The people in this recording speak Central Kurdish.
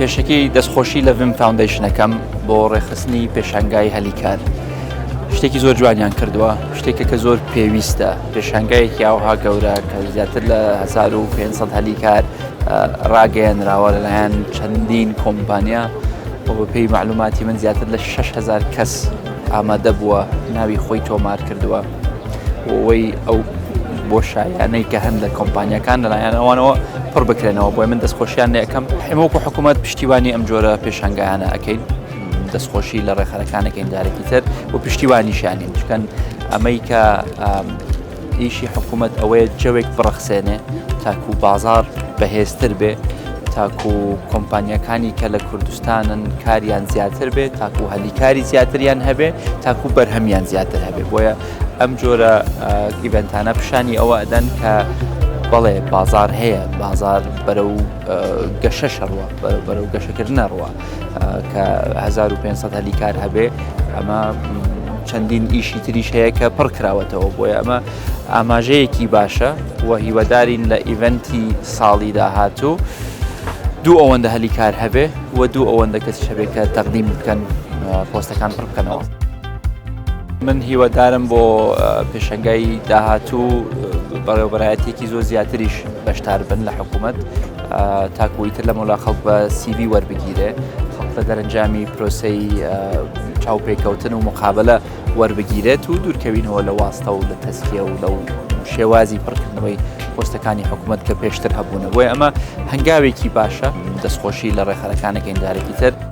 پێشەکی دەستخۆشی لە ڤم فاوندەیشن ئەکەم بۆ ڕێکخستنی پێشانگای هەلی کار. شتێکی زۆر جوانیان کردووە، شتێکە کە زۆر پێویستە. پێشانگایەکی ئاوها گەورە کە زیاتر لە 1500 هەلی کار ڕاگەیەنراوە لەلایەن چەندین کۆمپانیا و بەپێی مەعلوماتی من زیاتر لە 6000 کەس ئامادە بووە ناوی خۆی تۆمار کردووە. بۆ ئەوەی ئەو بۆشایانەی کە هەن لە کۆمپانیاکان لەلایەن ئەوانەوە پڕ بکرێنەوە بۆی من دەستخۆشیان لەکەم ئێمە وەکو حکوومەت پشتیوانی ئەم جۆرە پێشانگایانە ئەەکەین دەستخۆشی لە ڕێکخەرەکانەکەین جارێکی تر و پشتیوانیشیانین چکەن ئەمەی کە ئیشی حکوومەت ئەوەیە جەوێک بڕەخسێنێ تاکو بازار بەهێزتر بێ تاکو کۆمپانیەکانی کە لە کوردستانن کاریان زیاتر بێ تاکو هەلیکاری زیاتریان هەبێ تاکو بەرهەمیان زیاتر هەبێ بۆیە ئەم جۆرە event انە پیشانی ئەوە ئەدەن کە بەڵێ بازار هەیە بازار بەرەو گەشە شەڕوە بەرەو گەشەکردنە ڕوە کە 1500 هەلیکار هەبێ ئەمە چەندین ئیشی تریش هەیە کە پڕ کراوەتەوە بۆیە ئەمە ئاماژەیەکی باشە و هیوادارین لە event ی ساڵی داهاتوو دوو ئەوەندە هەلی کار هەبێ و دوو ئەوەندە کەسیش هەبێ کە تەقدیم بکەن پۆستەکان پڕ بکەنەوە. من هیوادارم بۆ پێشەنگای داهاتوو بەڕێوەبەرایەتێکی زۆر زیاتریش بەشدار بن لە حکوومەت تاکو ئیتر لەمەولا خەڵک بە CV وەربگیرێ خەڵک لە دەرەنجامی پرۆسەی چاوپێکەوتن و مقابلە وەربگیرێت و دوورکەوینەوە لە واستە و لە تەزکیە و لەو شێوازی پڕکردنەوەی پۆستەکانی حکوومەت کە پێشتر هەبوونە بۆیە ئەمە هەنگاوێکی باشە دەستخۆشی لە ڕێکخەرەکانەکەین جارێکی تر.